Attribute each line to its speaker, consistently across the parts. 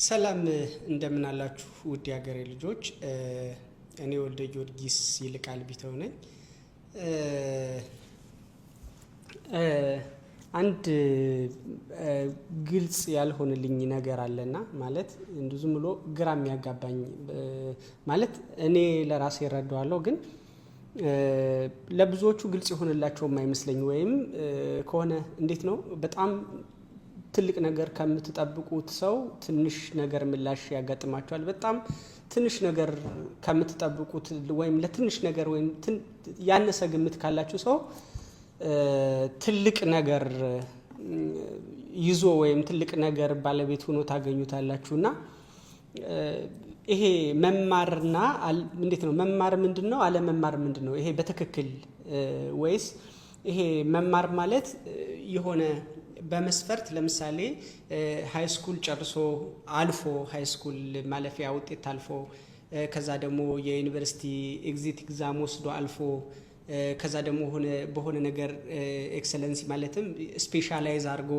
Speaker 1: ሰላም፣ እንደምን አላችሁ ውድ የሀገሬ ልጆች። እኔ ወልደ ጊዮርጊስ ይልቃል ቢተው ነኝ። አንድ ግልጽ ያልሆንልኝ ነገር አለና፣ ማለት እንዲሁ ዝም ብሎ ግራ የሚያጋባኝ፣ ማለት እኔ ለራሴ እረዳዋለሁ፣ ግን ለብዙዎቹ ግልጽ የሆነላቸው የማይመስለኝ፣ ወይም ከሆነ እንዴት ነው፣ በጣም ትልቅ ነገር ከምትጠብቁት ሰው ትንሽ ነገር ምላሽ ያጋጥማቸዋል። በጣም ትንሽ ነገር ከምትጠብቁት ወይም ለትንሽ ነገር ወይም ያነሰ ግምት ካላችሁ ሰው ትልቅ ነገር ይዞ ወይም ትልቅ ነገር ባለቤት ሆኖ ታገኙታላችሁ። እና ይሄ መማርና እንዴት ነው፣ መማር ምንድን ነው? አለመማር ምንድን ነው? ይሄ በትክክል ወይስ ይሄ መማር ማለት የሆነ በመስፈርት ለምሳሌ high school ጨርሶ አልፎ፣ high school ማለፊያ ውጤት አልፎ፣ ከዛ ደግሞ የዩኒቨርሲቲ exit exam ወስዶ አልፎ፣ ከዛ ደግሞ ሆነ በሆነ ነገር excellency ማለትም specialize አድርጎ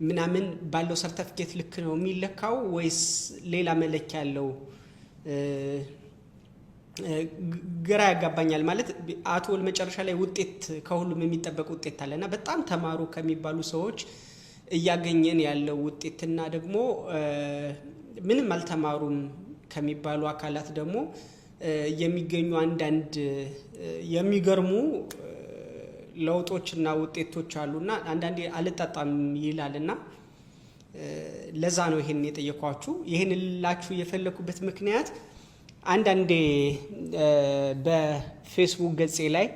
Speaker 1: ምናምን ባለው ሰርተፍኬት ልክ ነው የሚለካው ወይስ ሌላ መለኪያ አለው? ግራ ያጋባኛል። ማለት አቶ መጨረሻ ላይ ውጤት ከሁሉም የሚጠበቅ ውጤት አለ እና በጣም ተማሩ ከሚባሉ ሰዎች እያገኘን ያለው ውጤትና ደግሞ ምንም አልተማሩም ከሚባሉ አካላት ደግሞ የሚገኙ አንዳንድ የሚገርሙ ለውጦችና ውጤቶች አሉና አንዳንዴ አልጣጣም ይላል። እና ለዛ ነው ይሄን የጠየኳችሁ። ይሄን ልላችሁ የፈለኩበት ምክንያት አንዳንዴ በፌስቡክ ገጼ ላይ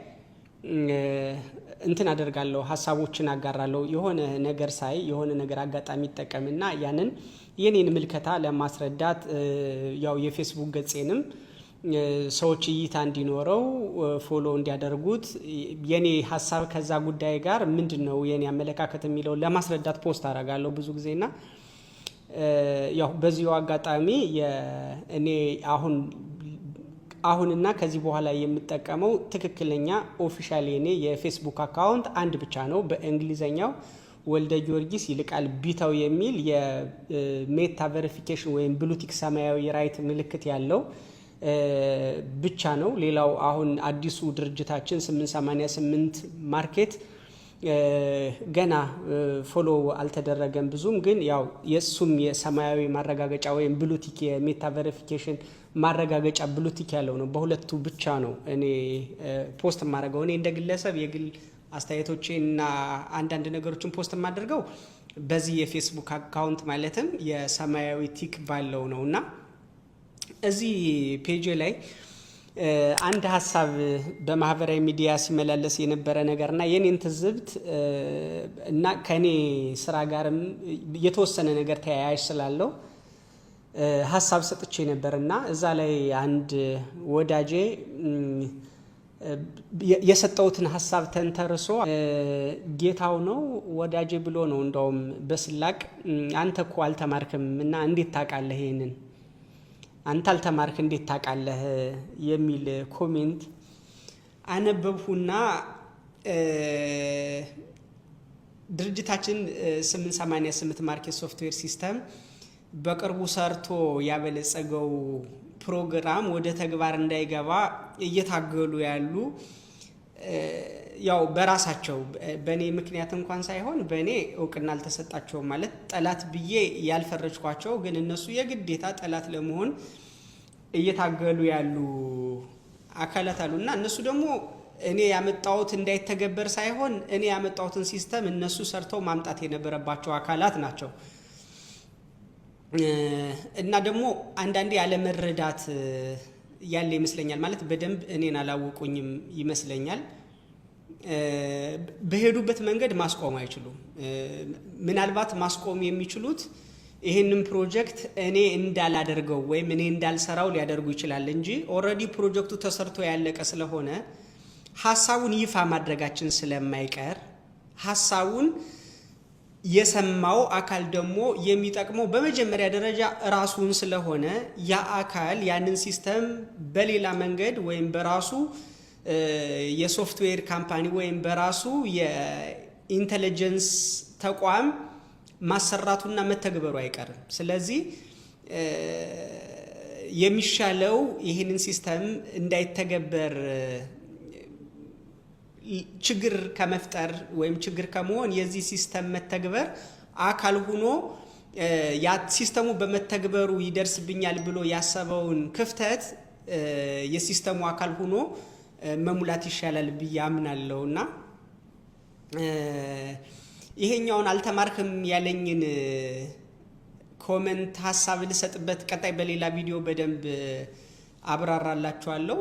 Speaker 1: እንትን አደርጋለሁ፣ ሀሳቦችን አጋራለሁ። የሆነ ነገር ሳይ፣ የሆነ ነገር አጋጣሚ ይጠቀምና ያንን የኔን ምልከታ ለማስረዳት፣ ያው የፌስቡክ ገጼንም ሰዎች እይታ እንዲኖረው፣ follow እንዲያደርጉት፣ የኔ ሀሳብ ከዛ ጉዳይ ጋር ምንድን ነው፣ የኔ አመለካከት የሚለውን ለማስረዳት post አደርጋለሁ ብዙ ጊዜና ያው በዚሁ አጋጣሚ እኔ አሁን አሁንና ከዚህ በኋላ የምጠቀመው ትክክለኛ official የኔ የፌስቡክ account አንድ ብቻ ነው። በእንግሊዘኛው ወልደ ጊዮርጊስ ይልቃል ቢተው የሚል የሜታ verification ወይም blue tick ሰማያዊ right ምልክት ያለው ብቻ ነው። ሌላው አሁን አዲሱ ድርጅታችን 888 Market ገና follow አልተደረገም ብዙም፣ ግን ያው የእሱም የሰማያዊ ማረጋገጫ ወይም blue tick፣ የሜታ verification ማረጋገጫ blue tick ያለው ነው። በሁለቱ ብቻ ነው እኔ post የማደርገው። እኔ እንደ ግለሰብ የግል አስተያየቶቼ እና አንዳንድ ነገሮችን post የማደርገው በዚህ የፌስቡክ account ማለትም የሰማያዊ tick ባለው ነው። እና እዚህ page ላይ አንድ ሀሳብ በማህበራዊ ሚዲያ ሲመላለስ የነበረ ነገርና የኔን ትዝብት እና ከኔ ስራ ጋርም የተወሰነ ነገር ተያያዥ ስላለው ሀሳብ ሰጥቼ ነበር። እና እዛ ላይ አንድ ወዳጄ የሰጠውትን ሀሳብ ተንተርሶ፣ ጌታው ነው ወዳጄ ብሎ ነው እንደውም በስላቅ "አንተ እኮ አልተማርክም እና እንዴት ታውቃለህ? ይሄንን አንተ አልተማርክ እንዴት ታውቃለህ?" የሚል comment አነበብሁና ድርጅታችን 888 Market Software System በቅርቡ ሰርቶ ያበለጸገው ፕሮግራም ወደ ተግባር እንዳይገባ እየታገሉ ያሉ፣ ያው በራሳቸው በእኔ ምክንያት እንኳን ሳይሆን፣ በእኔ እውቅና አልተሰጣቸውም፣ ማለት ጠላት ብዬ ያልፈረጅኳቸው ግን እነሱ የግዴታ ጠላት ለመሆን እየታገሉ ያሉ አካላት አሉ። እና እነሱ ደግሞ እኔ ያመጣሁት እንዳይተገበር ሳይሆን እኔ ያመጣሁትን system እነሱ ሰርተው ማምጣት የነበረባቸው አካላት ናቸው። እና ደግሞ አንዳንዴ ያለመረዳት ያለ ይመስለኛል። ማለት በደንብ እኔን አላወቁኝም ይመስለኛል። በሄዱበት መንገድ ማስቆም አይችሉም። ምናልባት ማስቆም የሚችሉት ይህንን ፕሮጀክት እኔ እንዳላደርገው ወይም እኔ እንዳልሰራው ሊያደርጉ ይችላል እንጂ already ፕሮጀክቱ ተሰርቶ ያለቀ ስለሆነ፣ ሀሳቡን ይፋ ማድረጋችን ስለማይቀር፣ ሀሳቡን የሰማው አካል ደግሞ የሚጠቅመው በመጀመሪያ ደረጃ ራሱን ስለሆነ፣ ያ አካል ያንን system በሌላ መንገድ ወይም በራሱ የ software company ወይም በራሱ የ intelligence ተቋም ማሰራቱና መተግበሩ አይቀርም። ስለዚህ የሚሻለው ይህንን system እንዳይተገበር ችግር ከመፍጠር ወይም ችግር ከመሆን የዚህ system መተግበር አካል ሆኖ ያ system ኡ በመተግበሩ ይደርስብኛል ብሎ ያሰበውን ክፍተት የ system ኡ አካል ሆኖ መሙላት ይሻላል ብዬ አምናለሁ። እና ይሄኛውን አልተማርክም ያለኝን comment ሀሳብ ልሰጥበት ቀጣይ በሌላ ቪዲዮ በደንብ አብራራላችኋለሁ።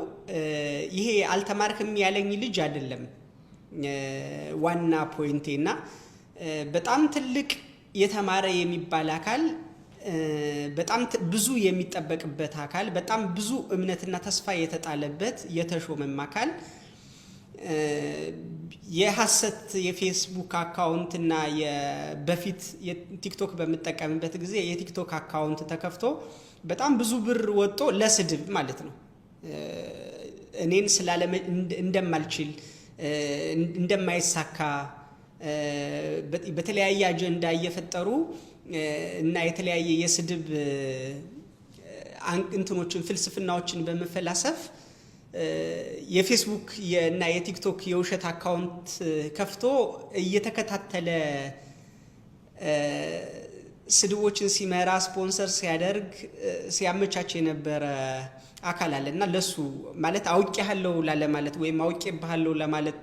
Speaker 1: ይሄ አልተማርክም ያለኝ ልጅ አይደለም ዋና point ኤ። እና በጣም ትልቅ የተማረ የሚባል አካል፣ በጣም ብዙ የሚጠበቅበት አካል፣ በጣም ብዙ እምነትና ተስፋ የተጣለበት የተሾመም አካል የሀሰት የፌስቡክ account እና በፊት ቲክቶክ በምጠቀምበት ጊዜ የቲክቶክ account ተከፍቶ በጣም ብዙ ብር ወጥቶ ለስድብ ማለት ነው፣ እኔን ስላለ እንደማልችል፣ እንደማይሳካ በተለያየ አጀንዳ እየፈጠሩ እና የተለያየ የስድብ እንትኖችን ፍልስፍናዎችን በመፈላሰፍ የፌስቡክ እና የቲክቶክ የውሸት account ከፍቶ እየተከታተለ ስድቦችን ሲመራ፣ ስፖንሰር ሲያደርግ፣ ሲያመቻች የነበረ አካል አለ። እና ለሱ ማለት አውቄሃለሁ ላለማለት ወይም አውቄብሃለሁ ለማለት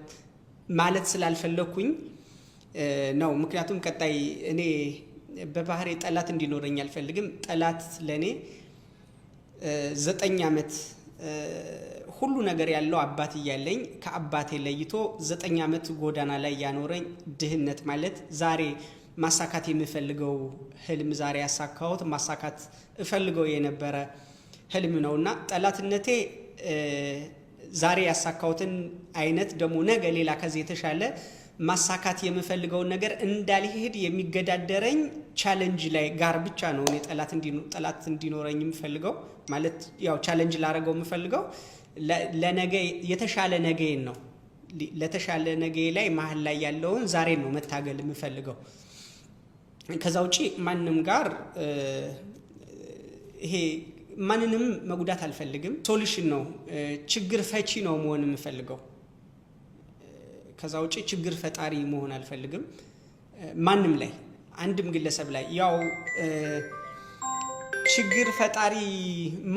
Speaker 1: ማለት ስላልፈለኩኝ ነው። ምክንያቱም ቀጣይ እኔ በባህሪ ጠላት እንዲኖረኝ አልፈልግም። ጠላት ለእኔ 9 ዓመት ሁሉ ነገር ያለው አባት እያለኝ ከአባቴ ለይቶ 9 ዓመት ጎዳና ላይ ያኖረኝ ድህነት ማለት ዛሬ ማሳካት የምፈልገው ህልም፣ ዛሬ ያሳካሁት ማሳካት እፈልገው የነበረ ህልም ነው። እና ጠላትነቴ ዛሬ ያሳካሁትን አይነት ደግሞ ነገ ሌላ ከዚህ የተሻለ ማሳካት የምፈልገውን ነገር እንዳልሄድ የሚገዳደረኝ challenge ላይ ጋር ብቻ ነው እኔ ጠላት እንዲኖረኝ የምፈልገው። ማለት ያው challenge ላደርገው የምፈልገው ለነገ የተሻለ ነገዬን ነው። ለተሻለ ነገ ላይ መሀል ላይ ያለውን ዛሬን ነው መታገል የምፈልገው። ከዛ ውጪ ማንም ጋር ይሄ ማንንም መጉዳት አልፈልግም። Solution ነው፣ ችግር ፈቺ ነው መሆን የምፈልገው። ከዛ ውጪ ችግር ፈጣሪ መሆን አልፈልግም። ማንም ላይ፣ አንድም ግለሰብ ላይ። ያው ችግር ፈጣሪ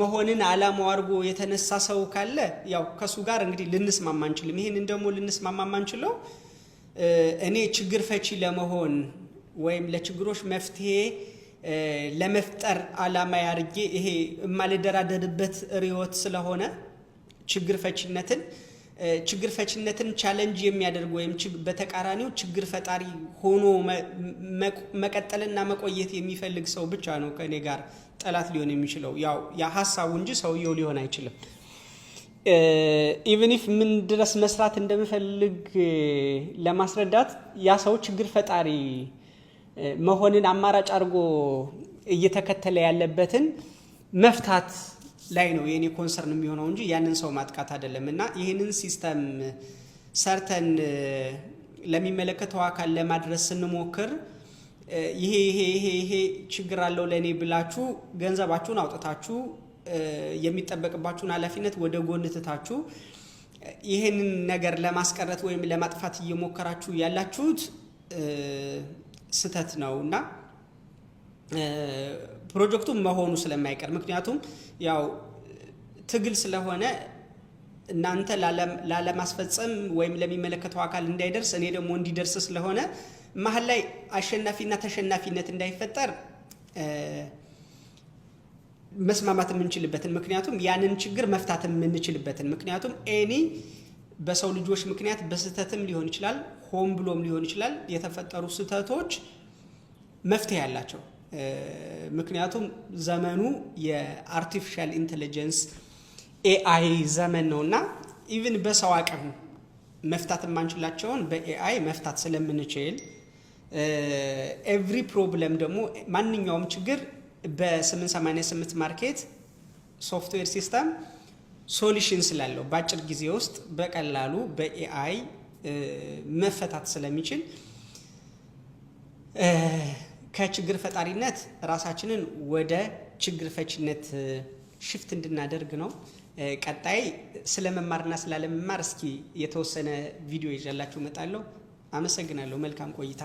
Speaker 1: መሆንን አላማው አድርጎ የተነሳ ሰው ካለ ያው ከሱ ጋር እንግዲህ ልንስማማ አንችልም። ይህንን ደግሞ ልንስማማ ማንችለው እኔ ችግር ፈቺ ለመሆን ወይም ለችግሮች መፍትሄ ለመፍጠር አላማ አድርጌ ይሄ የማልደራደርበት ርዕዮት ስለሆነ ችግር ፈቺነትን challenge የሚያደርግ ወይም በተቃራኒው ችግር ፈጣሪ ሆኖ መቀጠልና መቆየት የሚፈልግ ሰው ብቻ ነው ከእኔ ጋር ጠላት ሊሆን የሚችለው። ያው ሀሳቡ እንጂ ሰውየው ሊሆን አይችልም። Even if ምን ድረስ መስራት እንደምፈልግ ለማስረዳት ያ ሰው ችግር ፈጣሪ መሆንን አማራጭ አድርጎ እየተከተለ ያለበትን መፍታት ላይ ነው የእኔ concern የሚሆነው እንጂ ያንን ሰው ማጥቃት አይደለም። እና ይህንን system ሰርተን ለሚመለከተው አካል ለማድረስ ስንሞክር ይሄ ይሄ ይሄ ይሄ ችግር አለው ለእኔ ብላችሁ ገንዘባችሁን አውጥታችሁ፣ የሚጠበቅባችሁን ኃላፊነት ወደ ጎን ትታችሁ ይህንን ነገር ለማስቀረት ወይም ለማጥፋት እየሞከራችሁ ያላችሁት ስህተት ነው። እና ፕሮጀክቱ መሆኑ ስለማይቀር፣ ምክንያቱም ያው ትግል ስለሆነ እናንተ ላለማስፈጸም ወይም ለሚመለከተው አካል እንዳይደርስ እኔ ደግሞ እንዲደርስ ስለሆነ መሀል ላይ አሸናፊና ተሸናፊነት እንዳይፈጠር መስማማት የምንችልበትን፣ ምክንያቱም ያንን ችግር መፍታት የምንችልበትን፣ ምክንያቱም any በሰው ልጆች ምክንያት በስህተትም ሊሆን ይችላል፣ ሆን ብሎም ሊሆን ይችላል፣ የተፈጠሩ ስህተቶች መፍትሄ ያላቸው፣ ምክንያቱም ዘመኑ የ artificial intelligence AI ዘመን ነው እና even በሰው አቅም መፍታት የማንችላቸውን በ AI መፍታት ስለምንችል every problem ደግሞ ማንኛውም ችግር በ888 market software system solution ስላለው በአጭር ጊዜ ውስጥ በቀላሉ በ AI መፈታት ስለሚችል ከችግር ፈጣሪነት ራሳችንን ወደ ችግር ፈችነት shift እንድናደርግ ነው። ቀጣይ ስለ መማርና ስላለመማር እስኪ የተወሰነ ቪዲዮ ይዤላችሁ እመጣለሁ። አመሰግናለሁ። መልካም ቆይታ።